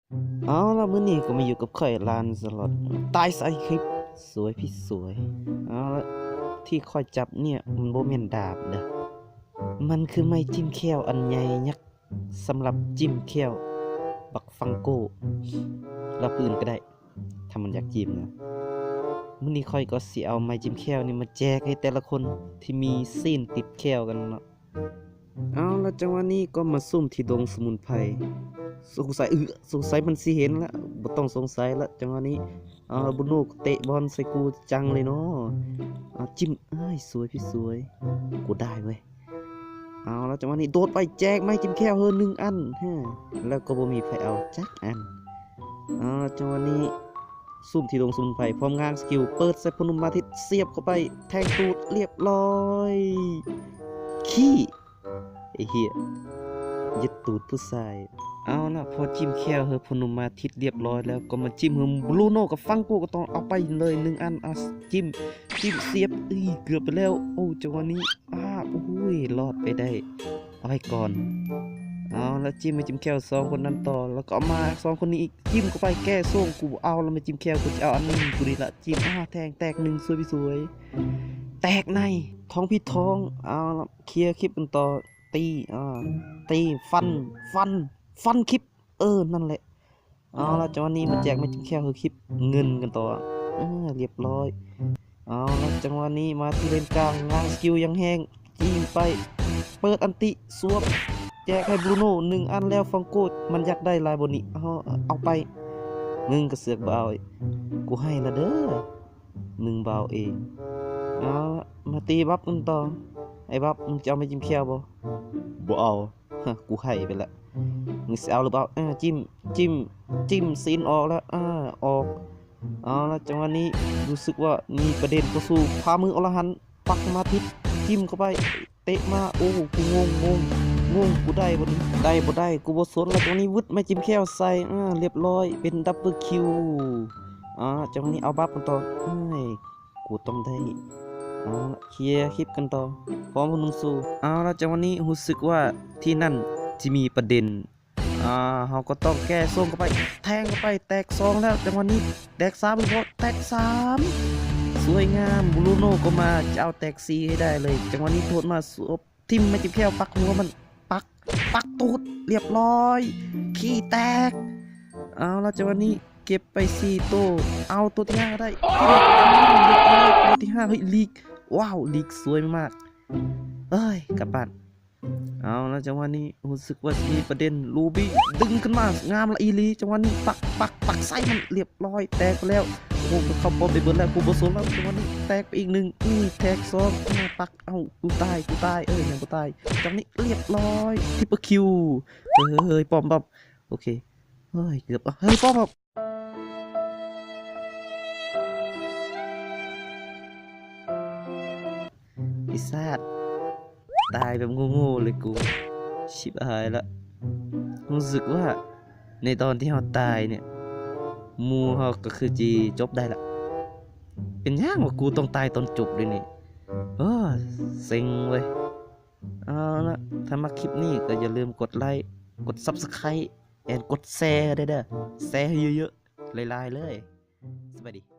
ເອົາລະ ມື້ນີ້ກໍມາຢູ່ກັບຂ້ອຍ ລານສະລັອດ ຕາຍໃສ່ຄລິບ ສວຍພີ່ສວຍ. ເອົາລະ ທີ່ຂ້ອຍຈັບເນ່ຍ ມັນບໍ່ແມ່ນດາບເດີ້ ມັນຄືໄມ້ຈິ້ມແຂ້ວອັນໃຫຍ່ຍັກ ສຳລັບຈິ້ມແຂ້ວບັກຟັງໂກ້ ແລະ ຜູ້ອື່ນກໍໄດ້ ຖ້າມັນຢາກຈິ້ມນະ. ມື້ນີ້ຂ້ອຍກໍຊິເອົາໄມ້ຈິ້ມແຂ້ວນີ້ມາແຈກໃຫ້ແຕ່ລະຄົນທີ່ມີຊີ້ນຕິດແຂ້ວກັນເນາະ. ເອົາລະ ຈັງຫວະນີ້ກໍມາຊຸ່ມທີ່ດົງສະໝຸນໄພ. ສົງໄສ ອື ສົງໄສມັນຊິເຫັນລະ ບໍ່ຕ້ອງສົງໄສລະ ຈັງຫວະນີ້. ເອົາລະ ບຣູໂນກໍເຕະບອນໃສ່ກູຈັງເລີຍເນາະ. ເອົາ ຈິ້ມ ເອີຍ ສວຍພີ່ສວຍ ກູໄດ້ເວີຍ. ເອົາລະ ຈັງຫວະນີ້ໂດດໄປແຈກໄມ້ຈິ້ມແຂ້ວເຮີໜຶ່ງອັນ ແລ້ວກໍບໍ່ມີໃຜເອົາຈັກອັນ. ເອົາລະ ຈັງຫວະນີ້ຊຸ່ມທີ່ດົງສະໝຸນໄພ ພ້ອມງາງສະກິວ ເປີດໃສ່ພະນົມມາທິດ ສຽບເຂົ້າໄປ ແທງຕູດ ລຽບຮ້ອຍ ຂີ້ ໄອ້ເຫຍ ຢັດຕູດຜູ້ຊາຍ. ເອົາລະ ພໍຈິ້ມແຂ້ວເຮີພະນົມມາທິດລຽບຮ້ອຍແລ້ວ ກໍມາຈິ້ມເຮີບຣູໂນກັບຟັງໂກ ກໍຕ້ອງເອົາໄປເລີຍໜຶ່ງອັນ. ອ່າ ຈິ້ມ ຈິ້ມ ສຽບ ເອີຍ ເກືອບໄປແລ້ວ. ໂອ້ ຈັງຫວະນີ້ ອາ ໂອ້ຍ ລອດໄປໄດ້ ເອົາໄວ້ກ່ອນ. ເອົາລະ ຈິ້ມໄມ້ຈິ້ມແຂ້ວສອງຄົນນັ້ນຕໍ່ ແລ້ວກໍເອົາມາສອງຄົນນີ້ອີກ ຈິ້ມເຂົ້າໄປ ແກ້ໂສ້ງ ກູບໍ່ເອົາລະ ໄມ້ຈິ້ມແຂ້ວ ກູຈະເອົາອັນນີ້ ກູນີ້ລະ ຈິ້ມ ອາ ແທງແຕກໜຶ່ງ ສວຍພີ່ສວຍ ແຕກໃນ ທ້ອງພີ່ທ້ອງ. ເອົາລະ ເຄຍຄລິບກັນຕໍ່ ຕີ ອາ ຕີ ຟັນ ຟັນ ຟັນຄລິບ ເອີ ນັ້ນແຫຼະ. ເອົາລະ ຈັງຫວະນີ້ມາແຈກໄມ້ຈິ້ມແຂ້ວເຮີຄລິບເງິນກັນຕໍ່ ເອີ ລຽບຮ້ອຍ. ເອົາລະ ຈັງຫວະນີ້ມາທີ່ເລນກາງ ງາງສະກິວຢ່າງແຮງ ຈີ້ໄປ ເປີດອັນຕິ ສວບ ແຈກໃຫ້ບຣູໂນໜຶ່ງອັນແລ້ວ ຟັງໂກ ມັນຢາກໄດ້ຫຼາຍບໍ່ນີ້ ເອົາ ເອົາໄປ ມຶງກໍເສືອກບໍ່ເອົາ ກູໃຫ້ລະເດີ້ ມຶງບໍ່ເອົາເອງ. ເອົາລະ ມາຕີບັບກັນຕໍ່ ໄອ້ບັບ ມຶງຈະເອົາໄມ້ຈິ້ມແຂ້ວບໍ່? ບໍ່ເອົາ. ຮະ ກູໃຫ້ໄປລະ ມຶງຊິເອົາຫຼືບໍ່ເອົາ? ເອີ ຈິ້ມ ຈິ້ມ ຈິ້ມ ຊີ້ນອອກແລ້ວ ອາ ອອກ. ເອົາລະ ຈັງຫວະນີ້ຮູ້ສຶກວ່າມີປະເດັນຕໍ່ສູ້ ພາມືອໍລະຫັນ ປັກມາທິດ ຈິ້ມເຂົ້າໄປ ເຕະມາ ໂອ້ ກູງົງ ງົງ ງົງ ກູໄດ້ບໍ່ນີ້ ໄດ້ບໍ່ໄດ້ ກູບໍ່ສົນລະ. ຈັງຫວະນີ້ວຶດໄມ້ຈິ້ມແຂ້ວໃສ່ ອາ ລຽບຮ້ອຍ ເປັນດັບເບິນຄິວ. ອາ ຈັງຫວະນີ້ເອົາບັບກັນຕໍ່ ເອີຍ ກູຕ້ອງໄດ້. ເອົາລະ ເຄຍຄລິບກັນຕໍ່ ພ້ອມຜູ້ໜຶ່ງສູ້. ເອົາລະ ຈັງຫວະນີ້ຮູ້ສຶກວ່າທີ່ນັ້ນຊິມີປະເດັນ ອາ ເຮົາກໍຕ້ອງແກ້ໂສ້ງເຂົ້າໄປ ແທງເຂົ້າໄປ ແຕກສອງແລ້ວ ຈັງຫວະນີ້ແຕກສາມ ແຕກສາມ ສວຍງາມ. ບຣູໂນກໍມາ ຈະເອົາແຕກສີ່ໃຫ້ໄດ້ເລີຍ. ຈັງຫວະນີ້ໂທດມາ ສວບ ຖິ້ມໄມ້ຈິ້ມແຂ້ວ ປັກຫົວມັນ ປັກ ປັກຕູດ ລຽບຮ້ອຍ ຂີ້ແຕກ. ເອົາລະ ຈັງຫວະນີ້ເກັບໄປສີ່ໂຕ ເອົາໂຕທີຫ້າກໍໄດ້ ລຽບຮ້ອຍ ໂຕທີຫ້າ ເຮີ້ຍ ລີກ ວ້າວ ລີກສວຍມາກ ເອີຍ ກັບບ້ານ. ເອົາລະ ຈັງຫວະນີ້ຮູ້ສຶກວ່າຊິມີປະເດັນ ລູບີ້ດຶງຂຶ້ນມາ ງາມລະອີ່ຫຼີ. ຈັງຫວະນີ້ປັກ ປັກ ປັກໃສ່ມັນ ລຽບຮ້ອຍ ແຕກໄປແລ້ວ. ໂອ້ ມັນເຂົ້າປ້ອມໄປເບິດແລ້ວ ກູບໍ່ສົນແລ້ວ. ຈັງຫວະນີ້ແຕກໄປອີກໜຶ່ງ ນີ້ແຕກສອງ ປັກ ເອົ້າ ກູຕາຍ ກູຕາຍ ເອີຍ ຍັງບໍ່ຕາຍ. ຈັງຫວະນີ້ລຽບຮ້ອຍ ທຣິບເປິນຄິວ. ເຮີ້ຍ ປ້ອມ ປ້ອມ ໂອເຄ ເຮີ້ຍ ເກືອບ ເຮີ້ຍ ປ້ອມ ປ້ອມ. ໄອ້ຊາດ ຕາຍແບບໂງ່ໆເລີຍກູ ຊິບຫາຍລະ. ຮູ້ສຶກວ່າໃນຕອນທີ່ເຮົາຕາຍເນ່ຍ ໝູ່ເຮົາກໍຄືຊິຈົບໄດ້ລະ. ເປັນຫຍັງວ່າກູຕ້ອງຕາຍຕອນຈົບເດນີ້? ໂອ້ ເຊັງເວີຍ. ເອົາລະ ຖ້າມັກຄລິບນີ້ກໍຢ່າລືມກົດໄລ ກົດ Subscribe and ກົດແຊເດີ້ ແຊໃຫ້ເຍີະໆ ຫຼາຍໆເລີຍ. ສະບາຍດີ.